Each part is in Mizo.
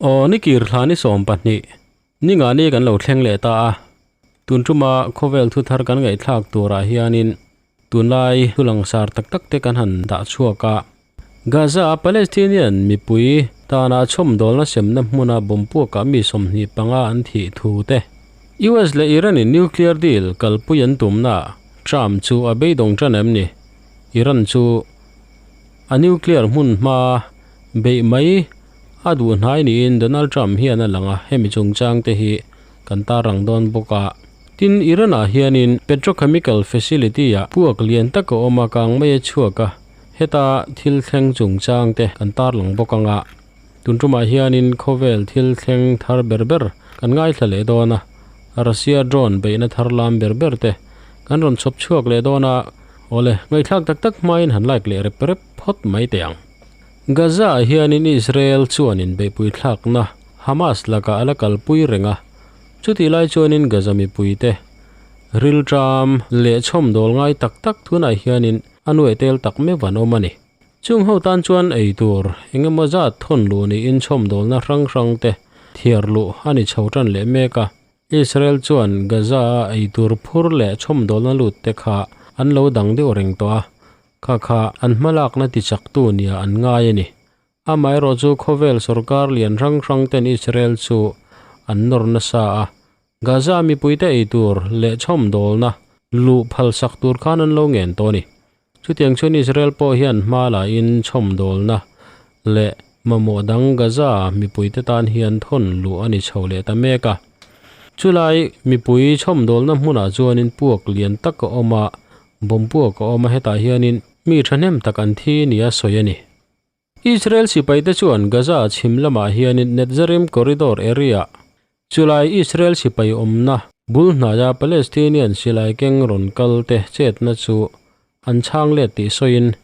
Aw ni kir thla ni 12 ni nga ni kan lo thleng leh ta a, tun tuma khawvel thu thar kan ngaihthlak turah hianin tunlai thu langsar tak tak te kan han dah chhuak a. Gaza a Palestinian mipui tana chhawmdawlna semna hmuna bomb puakah mi 25 an thih thu te, US leh Iran in nuclear deal kalpui an tumna Trump chu a beidawng tan em ni? Iran chu a nuclear hmun hma beih mai a duh hnai niin Donald Trump hian a lang a, hemi chungchang te hi kan tarlang dawn bawk a. Tin, Iran ah hianin petrochemical facility ah puak lian tak a awm a, kang mai a chhuak a, heta thil thleng chungchang te kan tarlang bawk ang a. Tun tumah hianin khawvel thil thleng thar ber ber kan ngaithla leh dawn a, Russia drone beihna thar lam ber ber te kan rawn chhawp chhuak leh dawn a, awle, ngaihthlak tak tak hmain han like leh rep rep phawt mai teh ang. Gaza ah hianin Israel chuanin beihpui thlakna Hamas lakah a la kalpui reng a, chutih lai chuanin Gaza mipuite rilṭam leh chhawmdawl ngai tak tak tunah hianin a nuai tel tak meuh an awm a ni. Chung ho tan chuan ei tur eng emaw zat thawn luh niin chhawmdawlna hrang hrang te thiar luh a ni chho tan leh mek a, Israel chuan Gaza a ei tur phur leh chhawmdawlna lut te kha an lo dang deuh reng tawh a, kha kha an hmalakna tichaktu nia an ngai a ni. Amaherawh chu khawvel sorkar lian hrang hrang ten Israel chu an nawr nasa a, Gaza mipuite ei tur leh chhawmdawlna luh phalsak tur khan an lo ngen tawh a ni. Chutiang chuan Israel pawh hian hma lahin chhawmdawlna leh mamawh dang Gaza mipuite tan hian thawn luh a ni chho leh ta mek a. Chulai mipui chhawmdawlna hmunah chuanin puak lian tak a awm a, bomb puak a awm a, hetah hianin mi thahnem tak an thi nia sawi a ni. Israel sipaite chuan Gaza chhim lamah hianin Netzarim Corridor area chulai Israel sipai awmna bul hnaia Palestinian silai keng rawn kal te chetna chu an chhang let tih sawiin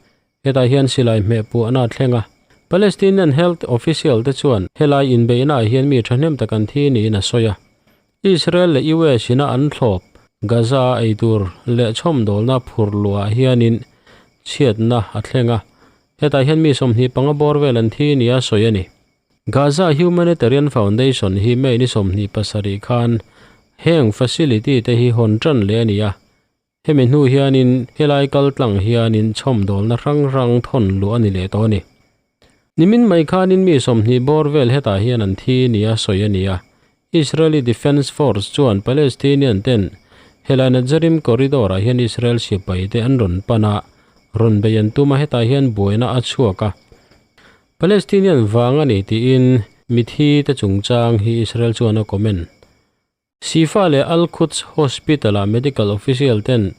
hetah hian silai hmeh puahna a thleng a. Palestinian health official te chuan helai inbeihnaah hian mi thahnem tak an thi niin a sawi a. Israel leh US ina an thlawp Gaza eitur leh chhawmdawlna phur luhah hianin chhiatna a thleng a. Hetah hian mi 25 bawr vel an thi nia sawi a ni. Gaza Humanitarian Foundation hi May ni 27 khan heng facility te hi hawn tan leh a ni a. Hemi hnu hianin helai kal tlang hianin chhawmdawlna hrang hrang thawn luh a ni leh tawh a ni. Nimin mai khanin mi 20 bawr vel hetah hian an thi nia sawi a ni a. Israeli Defence Force chuan Palestinian ten helai Netzarim Corridor ah hian Israel sipai te an rawn pan a, rawn bei an tum a, hetah hian buaina a chhuak a. Palestinian vang a ni tiin mithi te chungchang hi Israel chuan a comment. Shifa leh Al Quds Hospital ah medical official ten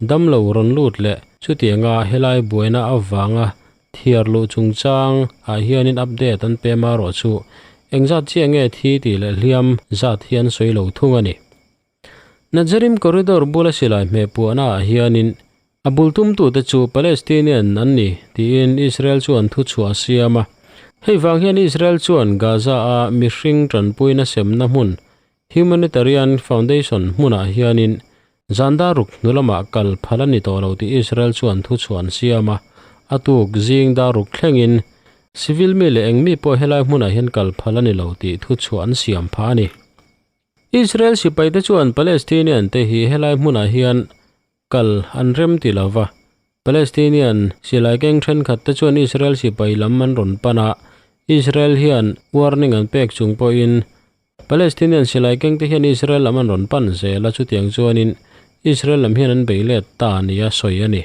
damlo rawn lut leh chutianga helai buaina avanga thiar luh chungchang ah hianin update an pe marawh chu engzat chiah nge thi tih leh hliam zat hi an sawi lo thung a ni. Netzarim Corridor bula silai hmeh puahna ah hianin a bul tumtute chu Palestinian an ni tiin Israel chuan thuchhuah a siam a. Hei vang hian Israel chuan Gaza a mihring tanpuina semna hmun Humanitarian Foundation hmunah hianin zan daruk hnu lamah kal phal a ni tawh lo tih Israel chuan thuchhuah an siam a, a tuk zing daruk thlengin civil mi leh eng mi pawh helai hmunah hian kal phal a ni lo tih thuchhuah an siam phah a ni. Israel sipaite chuan Palestinian te hi helai hmunah hian kal an rem ti lo va, Palestinian silai keng thenkhat te chuan Israel sipai lam an rawn pan a, Israel hian warning an pek chung pawhin Palestinian silai keng te hian Israel lam an rawn pan zel a, chutiang chuanin Israel lam hian an bei let ta nia sawi a ni.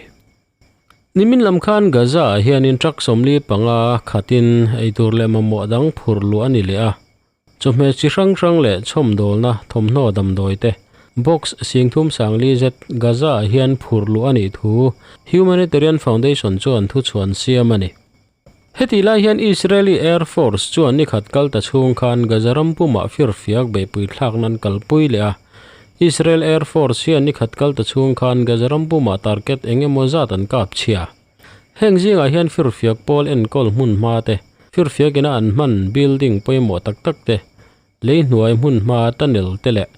Nimin lam khan Gaza ah hianin truck 45 khatin eitur leh mamawh dang phur luh a ni leh a, Chawhmeh chi hrang hrang leh chhawmdawlna thawmhnaw damdawi te box 30 sangli zet Gaza ah hian phur luh a nih thu Humanitarian Foundation chuan thuchhuan siam a ni. Hetih lai hian Israeli Air Force chuan ni khat kal ta chhung khan Gaza ram pumah firfiak beihpui thlak nan kalpui leh a. Israel Air Force hian ni khat kal ta chhung khan Gaza ram pumah target eng emaw zat an kap chhia. Heng zingah hian firfiak pawl enkawl hmun hma te, firfiak ina an hman building pawimawh tak tak te, lei hnuai hmun hma tunnel te leh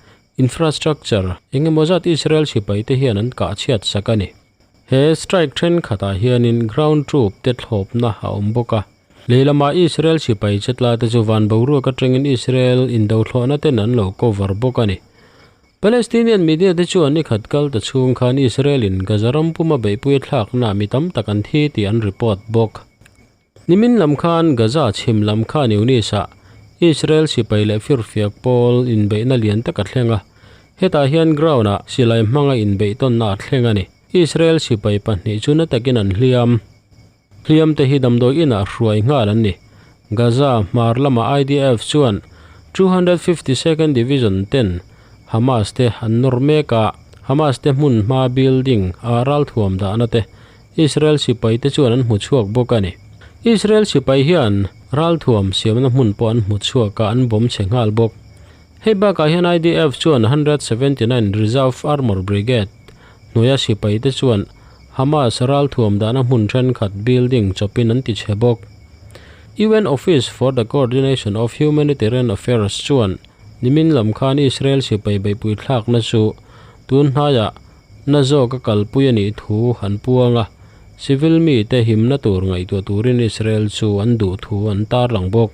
infrastructure eng emaw zat Israel sipai te hian an kah chhiat sak a ni. He strike thenkhatah hianin ground troop te thlawpna a awm bawk a. Lehlama Israel sipai chetla te chu van boruak atangin Israel indo thlawhna ten an lo cover bawk a ni. Palestinian media te chuan ni khat kal ta chhung khan Israel in Gaza ram puma beihpui thlakna mi tam tak an thi tih an report bawk. Nimin lam khan Gaza chhim lam Khan Yunis ah Israel sipai leh firfiak pawl inbeihna lian tak a thleng a, hetah hian ground ah silai hmanga inbeih tawnna a thleng a ni. Israel sipai pahnih chu na takin an hliam. Hliam te hi damdawi inah hruai nghal an ni. Gaza hmar lama IDF chuan 252nd Division ten Hamas te an nawr mek a, Hamas te hmun hma building ah ralthuam dahna te Israel sipai te chuan an hmu chhuak bawk a ni. Israel sipai hian ralthuam siamna hmun pawh an hmu chhuak a, an bawm chhe nghal bawk. Hei bakah hian IDF chuan 179 Reserve Armour Brigade hnuaia sipai te chuan Hamas ralthuam dahna hmun thenkhat building chawpin an ti chhe bawk. UN Office for the Coordination of Humanitarian Affairs chuan nimin lam khan Israel sipai beihpui thlakna chu tun hnaiah na zawk a kalpui a nih thu an puang a, civil mite himna tur ngaihtuah turin Israel chu an duh thu an tarlang bawk.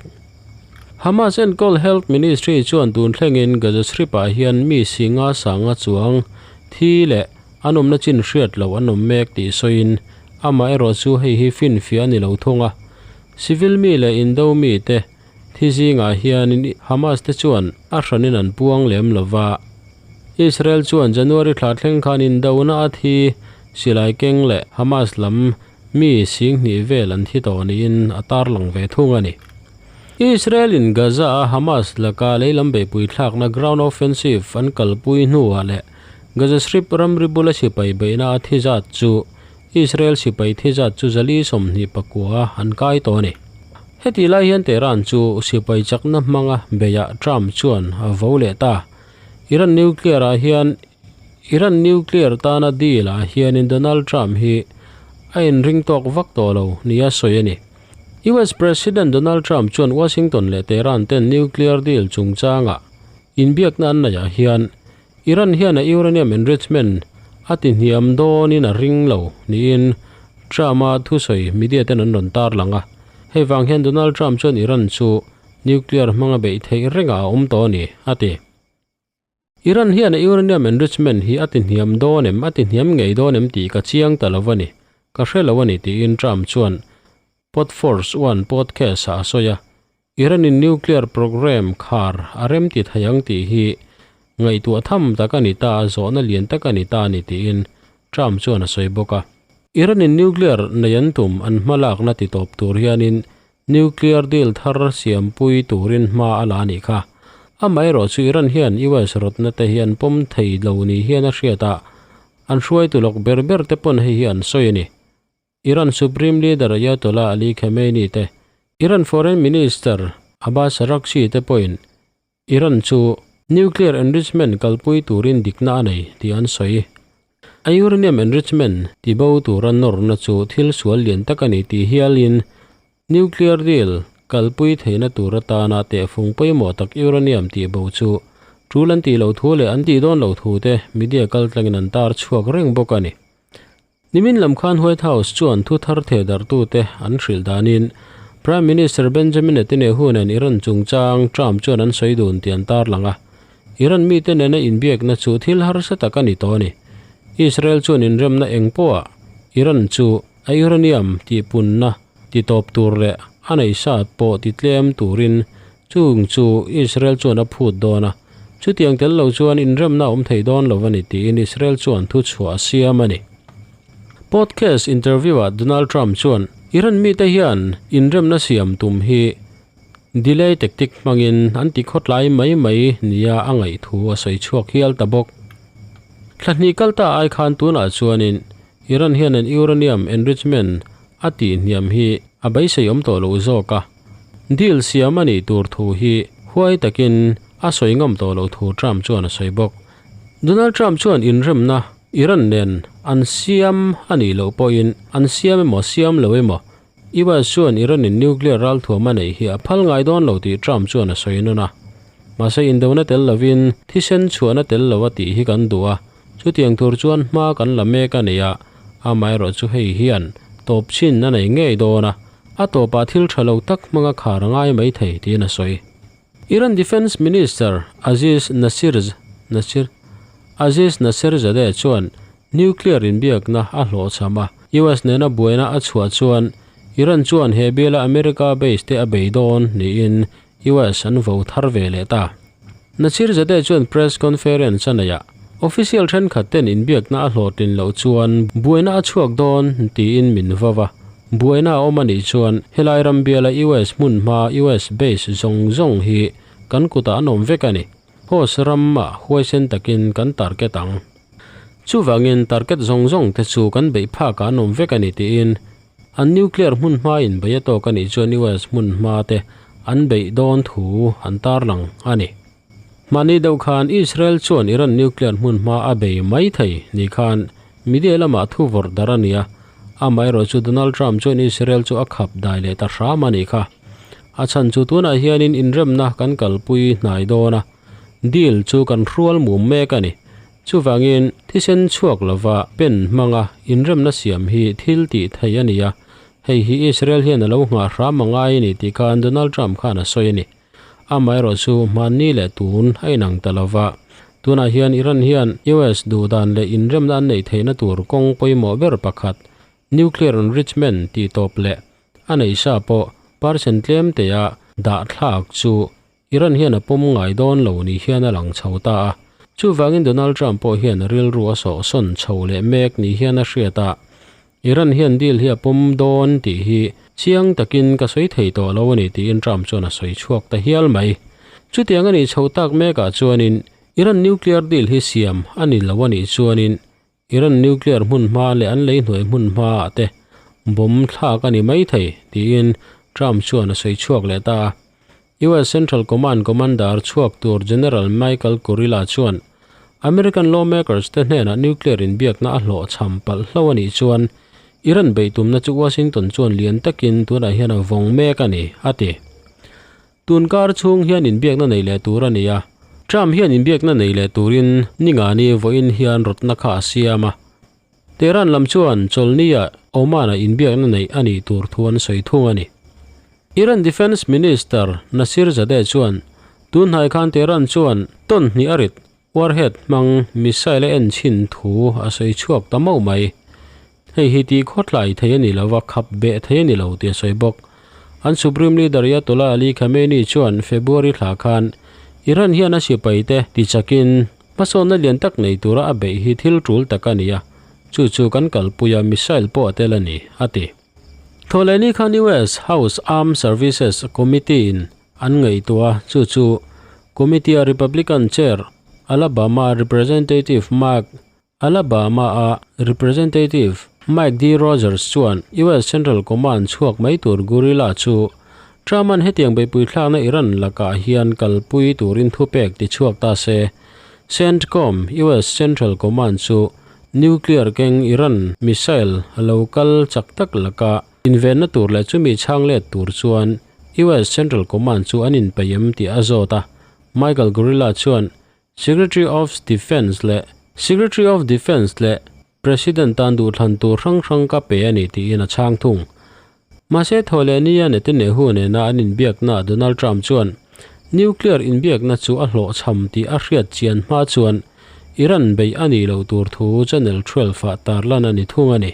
Hamas enkawl Health Ministry chuan tun thlengin Gaza Strip-ah hian mi singa sanga chuang thi leh an awmna chin hriat loh an awm mek tih sawiin amaherawh chu hei hi finfiah a ni lo thung a. Civil mi leh indo mite thi zingah hianin Hamas te chuan a hranin an puang lem lo va. Israel chuan January thla thleng khan indona a thi silai keng leh Hamas lam mi singhnih vel an thi tawh niin a tarlang ve thung a ni. Israel in Gaza a Hamas laka leilam beihpui thlakna ground offensive an kalpui hnuah leh Gaza Strip ramri bula sipai beihna a thi zat chu Israel sipai thi zat chu zali 29 an kai tawh a ni. Heti lai hian Tehran chu sipai chakna hmanga beiah Trump chuan a vo leh ta. Iran nuclear ah hian Iran nuclear tana deal ah hianin Donald Trump hi a inring tawk vak tawh lo nia sawi a ni. US President Donald Trump chuan Washington leh Tehran ten nuclear deal chungchanga inbiakna an neihah hian Iran hian a uranium enrichment a ti hniam dawnin a ring lo niin Trump-a thusawi media ten an rawn tarlang a. Hei vang hian Donald Trump chuan Iran chu nuclear hmanga beih theih rengah a awm tawh a ni, a ti. Iran hian a uranium enrichment hi a ti hniam dawn em, a ti hniam ngei dawn em tih ka chiang ta lo a ni, ka hre lo a ni tiin Trump chuan Podforce One podcast-ah a sawi a. Iran in nuclear program khar a rem ti thei ang tih hi ngaihtuah tham tak a ni ta a, zawhna lian tak a ni ta a ni tiin Trump chuan a sawi bawk a. Iran in nuclear nei an tum an hmalakna ti tawp tur hianin nuclear deal thar siampui turin hma a la a nih kha. Amaherawh chu Iran hian US rawtna te hi an pawm thei lo ni hian a hriat a, an hruaitu lawk ber ber te pawn hei hi an sawi a ni. Iran Supreme Leader Ayatollah Ali Khamenei te, Iran Foreign Minister Abbas Araghchi te pawhin Iran chu nuclear enrichment kalpui turin dikna a nei tih an sawi. A uranium enrichment tibo tura nawrna chu thil sual lian tak a ni tih hialin nuclear deal kalpui theihna tur atana tehfung pawimawh tak uranium tihbo chu tul an tih loh thu leh an tih dawn loh thu te media kaltlangin an tar chhuak reng bawk a ni. Nimin lam khan White House chuan thu thar thehdarhtute an hrilh danin Prime Minister Benjamin Netanyahu nen Iran chungchang Trump chuan an sawi dun tih an tarlang a. Iran mite nena inbiakna chu thil harsa tak a ni tawh a ni. Israel chuan inremna eng pawhah Iran chu a uranium tihpunna titawp tur leh a neihsat pawh titlem turin chung chu Israel chuan a phut dawn a. Chutiang tel lo chuan inremna a awm thei dawn lo a ni tiin Israel chuan thuchhuah a siam a ni. Podcast interview-ah Donald Trump chuan Iran mite hian inremna siam tum hi delay tactic hmangin an ti khawtlai mai mai nia a ngaih thu a sawi chhuak hial ta bawk. Thla hnih kal ta ai khan tunah chuanin Iran hian an uranium enrichment a tih hniam hi a beisei awm tawh lo zawk a. Deal siam a nih tur thu hi huai takin a sawi ngam tawh loh thu Trump chuan a sawi bawk. Donald Trump chuan inremna Iran nen an siam a nih loh pawhin an siam emaw siam lo emaw US chuan Iran in nuclear ralthuam a neih hi a phal ngai dawn lo tih Trump chuan a sawi nawn a. Mahse indona tel lovin thisen chhuahna tel lo a tih hi kan duh a, chutiang tur chuan hma kan la mek a ni a, amaherawhchu hei hian tawp chin a nei ngei dawn a. A tawpah thil tha lo tak hmanga khar a ngai mai thei tiin a sawi. Iran Defence Minister Aziz Nasir Nasir Aziz Nasirzadeh chuan nuclear inbiakna a hlawhchham a, US nena buaina a chhuah chuan Iran chuan he biala America base te a bei dawn niin US an vo thar ve leh ta. Nasirzadeh chuan press conference a nei a, official thenkhat ten inbiakna a hlawhtlin loh chuan buaina a chhuak dawn tiin min vau a, buaina a awm a nih chuan helai ram biala US hmun hma US base zawng zawng hi kan kutah an awm vek a ni. Host ramah huaisen takin kan target ang. Chuvangin target zawng zawng te chu kan beih phakah an awm vek a ni tiin An nuclear hmun hma in bei a tawk a nih chuan US hmun hma te an beih dawn thu an tarlang a ni. Hmani deuh khan Israel chuan Iran nuclear hmun hma a bei mai thei ni khan media lamah thu vawrh darh a ni a, amaherawh chu Donald Trump chuan Israel chu a khap dai leh ta hram a nih kha. A chhan chu tunah hianin inremna kan kalpui hnai dawn a, deal chu kan hrual mum mek a ni. Chuvangin, thisen chhuak lova pen hmanga inremna siam hi thil tih theih a ni a, hei hi Israel hian a lo nghah hram a ngai a ni tih khan Donald Trump khan a sawi a ni. Amaherawh chu hmanni leh tun a inang ta lova, tunah hian Iran hian US duhdan leh inremna an neih theihna tur kawng pawimawh ber pakhat nuclear enrichment tih tawp leh a neih sa pawh percent tlem tea dah thlak chu Iran hian a pawm ngai dawn lo ni hian a lang chho ta a, chuvangin Donald Trump pawh hian a rilru a sawhsawn chho leh mek ni hian a hriat a, Iran hian deal hi a pawm dawn tih hi chiang takin ka sawi thei tawh lo a ni tiin Trump chuan a sawi chhuak ta hial mai. Chutiang a nih chho tak mekah chuanin Iran nuclear deal hi siam a ni lo a nih chuanin Iran nuclear hmun hma leh an lei hnuai hmun hmaah te bomb thlak a ni mai thei, tiin Trump chuan a sawi chhuak leh ta a. US Central Command Commander chhuak tur General Michael Kurilla chuan American lawmakers te hnenah nuclear inbiakna a hlawhchham palh hlo a nih chuan Iran beihtumna chu Washington chuan lian takin tunah hian a vawng mek a ni, a ti. Tun kar chhung hian inbiakna nei leh tur a ni a, Trump hian inbiakna nei leh turin ningani vawiin hian rawtna kha a siam a. Tehran lam chuan chawlhnia Oman-a inbiakna neih a nih tur thu an sawi thung a ni. Iran Defence Minister Nasir Zadeh chuan tun hnai khan Tehran chuan tawn hnih a rit warhead hmang missile a en chhin thu a sawi chhuak ta mauh mai. Hei hi tih khawtlai thei a ni lo va, khap beh thei a ni lo tih a sawi bawk. An Supreme Leader Ayatollah Ali Khamenei chuan February thla khan Iran hian a sipaite tichakin hmasawnna lian tak nei tura a beih hi thil tul tak a ni a, chu chu kan kalpuia missile pawh a tel a ni, a ti. Thawhlehni khan US House Armed Services Committee-in an ngaihtuah a, chu chu Committee-a Republican Chair Alabama Representative Mark Alabama-a Representative Mike D. Rogers chuan US Central Command chhuak mai tur Gurilla chu Trump-a'n hetiang beihpui thlakna Iran lakah hian kalpui turin thupek ti chhuak ta se. CENTCOM, US Central Command chu nuclear keng Iran missile a lo kal chak tak laka invenna tur leh chumi chhang let tur chuan US Central Command chu an inpeih em tih a zawt a. Michael Gurilla chuan Secretary of Defence leh Secretary of Defence leh President tan duhthlan tur hrang hrang ka pe a ni tiin a chhang thung. Mahse Thawhlehnia Netanyahu nena an inbiaknaah Donald Trump chuan nuclear inbiakna chu a hlawhchham tih a hriat chian hma chuan Iran beih a nih loh tur thu Channel 12 ah tarlan a ni thung a ni.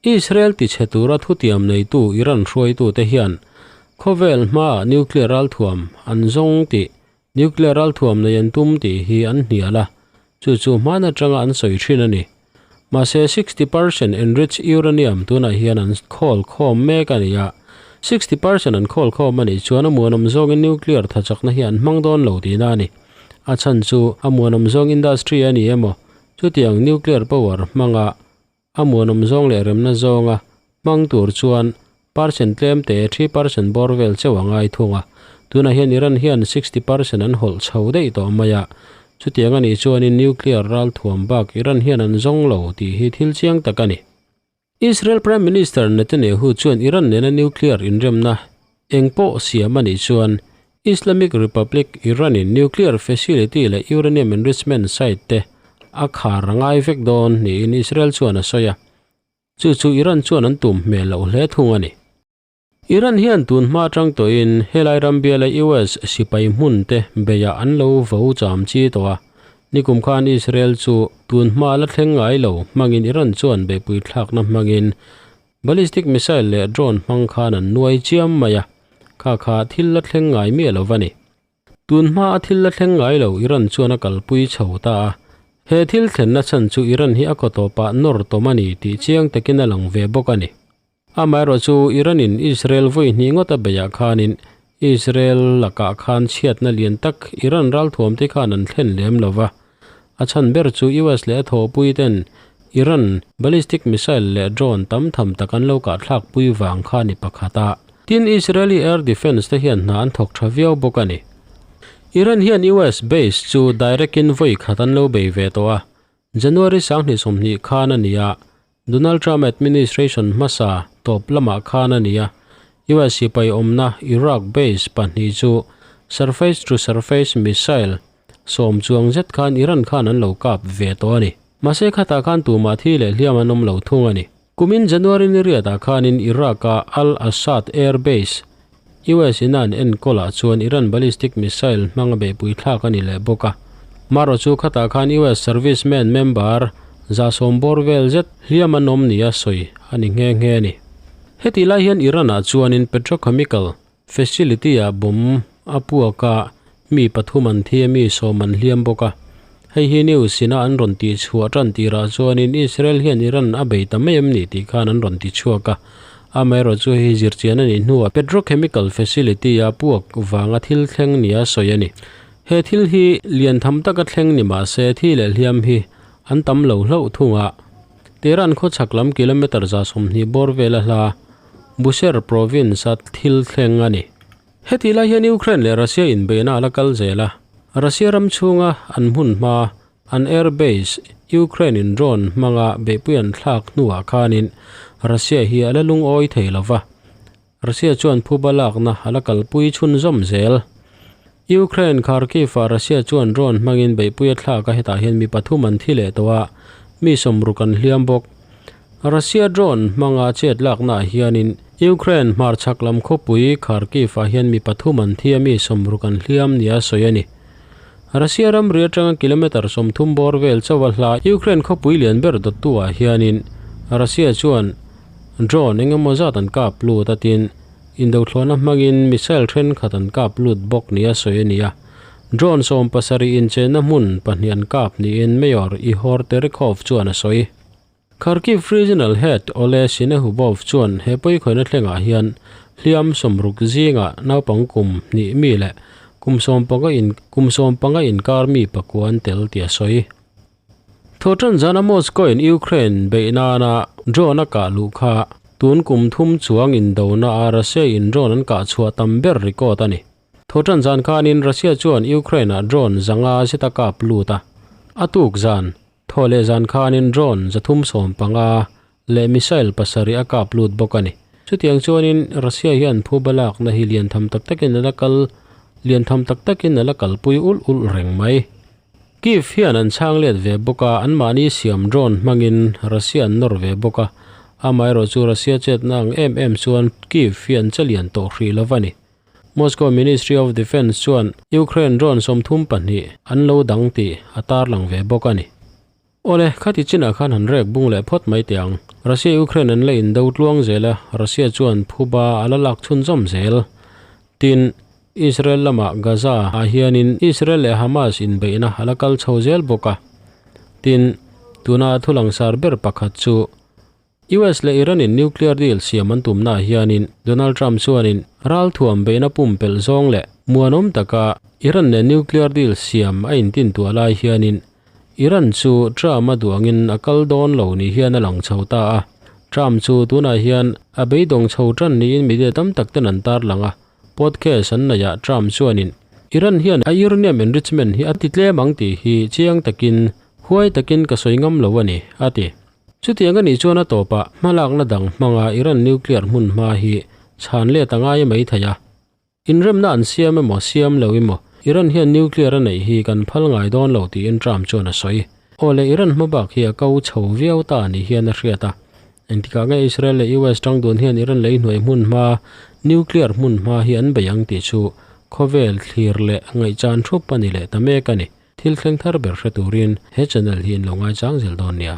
Israel tichhe tura thutiam neitu Iran hruaitute hian khawvel hmaah nuclear ralthuam an zawng tih Nuclear ralthuam nei an tum tih hi an hnial a, chu chu hman atanga an sawi thin a ni. Mahse 60% enriched uranium tunah hian an khawl khawm mek a ni a, 60% an khawl khawm a nih chuan a muanawm zawngin nuclear thachakna hi an hmang dawn lo tihna a ni. A chhan chu a muanawm zawng industry a ni emaw, chutiang nuclear power hmanga A muanawm zawng leh remna zawnga hmang tur chuan percent tlem te 3% bawr vel chauh a ngai thung a. Tunah hian Iran hian 60% an hawlh chho daih tawh mai a. Chutiang a nih chuanin nuclear ral thuam bak Iran hian an zawng lo tih hi thil chiang tak a ni. Israel Prime Minister Netanyahu chuan Iran nena nuclear inremna eng pawh siam a nih chuan Islamic Republic Iran-in nuclear facility leh uranium enrichment site te a khar a ngai vek dawn niin Israel chuan a sawi a, chu chu Iran chuan an tum hmel loh hle thung a ni. Iran hian tun hma atang tawhin helai ram biala US sipai hmun te beiah an lo vo cham chi tawh a. Nikum khan Israel chu tun hma la thleng ngai lo hmangin Iran chuan beihpui thlakna hmangin ballistic missile leh drone hmang khan an nuai chiam mai a, kha kha thil la thleng ngai miah lo va ni. Tun hma a thil la thleng ngai lo Iran chuan a kalpui chho ta a, he thil thlenna chhan chu Iran hi a kaw tawpah nawr tawm a ni tih chiang takin a lang ve bawk a ni. Amaherawh chu Iran in Israel vawi hnih ngawt a beihah khanin Israel lakah khan chhiatna lian tak Iran ralthuam te khan an thlen lem lo va, a chhan ber chu US leh a thawhpui ten Iran ballistic missile leh drone tam tham tak an lo kahthlakpui vang kha ni pakhat a. Tin, Israeli air defence te hian hna an thawk tha viau bawk a ni. Iran hian US base chu direct in vawi khat an lo bei ve tawh a, January 2020 khan a ni a, Donald Trump administration hmasa tawp lamah khan a ni a, US sipai awmna Iraq base pahnih chu surface to surface missile sawm chuang zet khan Iran khan an lo kap ve tawh a ni. Mahse khatah khan tumah thi leh hliam an awm lo thung a ni. Kumin January ni riatah khanin Iraq-a Al-Asad Air Base, US in a an enkawlah chuan Iran ballistic missile hmang a beihpui thlak a ni leh bawk a. Marawh chu khatah khan US servicemen member 110 bawr vel zet hliam an awm nia sawi a ni nghe nghe a ni. Hetih lai hian Iran-ah chuanin petrochemical Facility-ah bomb a puak a, mi pathum an thi a, mi sawm an hliam bawk a. Hei hi news ina an rawn tih chhuah tan tirah chuanin Israel hian Iran a bei ta mai em ni tih khan an rawn ti chhuak a. Amaherawh chu hei zirchian a nih hnuah petrochemical facility-a puak vanga thil thleng nia sawi a ni. He thil hi lian tham taka thleng ni mah se thi leh hliam hi an tam lo hlauh thung a. Tehran khawchhak lam kilometre 120 bawr vela hla Bushehr province-a thil thleng a ni. Heti lai hian Ukraine leh Russia inbeihna a la kal zel a, Russia ram chhunga an hmun hma, an air base, Ukraine in drone hmanga beihpui an thlak hnuah khanin Russia hi a la lungawi thei lo va, Russia chuan phuba lakna a la kalpui chhunzawm zel. Ukraine Kharkiv-ah Russia chuan drone hmangin beihpui a thlak a, hetah hian mi pathum an thi leh tawh a, mi sawmruk an hliam bawk. Russia drone hmanga chet laknaah hianin Ukraine hmarchhak lam khawpui Kharkiv-ah hian mi pathum an thi a, mi sawmruk an hliam nia sawi a ni. Russia ramri atanga kilometre 30 bawr vel chauh a hla Ukraine khawpui lian ber dawttu-ah hianin Russia chuan drone eng emaw zat an kap lut a tin, Indothlawhna hmangin missile thenkhat an kap lut bawk nia sawi a ni a. Drone 70 inchenna hmun pahnih an kap niin Mayor Ihor Terekhov chuan a sawi. Kharkiv Regional Head Oleh Sinehubov chuan he pawikhawihna thlengah hian hliam 60 zingah naupang kum hnih mi leh kum 15 in kum 15 inkar mi pakua an tel tih a sawi. Thawhtan zana Moscow in Ukraine beih nana drone a kah luh kha tun kum thum chuang indona a Russia in drone an kah chhuah tam ber record a ni. Thawhtan zan khanin Russia chuan Ukraine ah drone 500 zet a kap lut a, a tuk zan thaw leh zan khanin drone 315 leh missile pasarih a kap lut bawk a ni. Chutiang chuanin Russia hian phuba lakna hi lian tham tak takin a la kal lian tham tak takin a la kalpui ulh ulh reng mai. Kyiv hian an chhang let ve bawk a, anmahni siam drone hmangin Russia an nawr ve bawk a. Amaherawh chu Russia chetna ang em em chuan Kyiv hi an che lian tawh hrih lo va ni. Moscow Ministry of Defence chuan Ukraine drone 32 an lo dang tih a tarlang ve bawk a ni. Awle, khati chinah khan han rek bung leh phawt mai teh ang. Russia-Ukraine an la indo tluang zel a, Russia chuan phuba a la lak chhunzawm zel. Tin, Israel lamah Gaza ah hianin Israel leh Hamas inbeihna a la kal chho zel bawk a. Tin, tuna thu langsar ber pakhat chu US leh Iran in nuclear deal siam an tumnaah hianin Donald Trump chuanin ralthuam beihna pumpelh zawng leh muanawm taka Iran nen nuclear deal siam a intintuah lai hianin Iran chu Trump a duh angin a kal dawn lo ni hian a lang chho ta a. Trump chu tunah hian a beidawng chho tan niin media tam tak ten an tarlang a. Podcast an neihah Trump chuanin Iran hian a uranium enrichment hi a ti tlem ang tih hi chiang takin huai takin ka sawi ngam lo a ni, a ti. Chutiang a nih chuan a tawpah hmalakna dang hmanga Iran nuclear hmun hma hi chhan let a ngai mai thei a. Inremna an siam emaw siam lo emaw Iran hian nuclear a neih hi kan phal ngai dawn lo tiin Trump chuan a sawi. Aw le Iran hma bak hi a ko chho viau ta ni hian a hriat a. Engtikah nge Israel leh US tang dun hian Iran lei hnuai hmun hma, nuclear hmun hma hi an bei ang tih chu khawvel thlir leh ngaihchan thup a ni leh ta mek a ni. Thil thleng thar ber hre turin he channel hi in lo ngaichang zel dawn nia.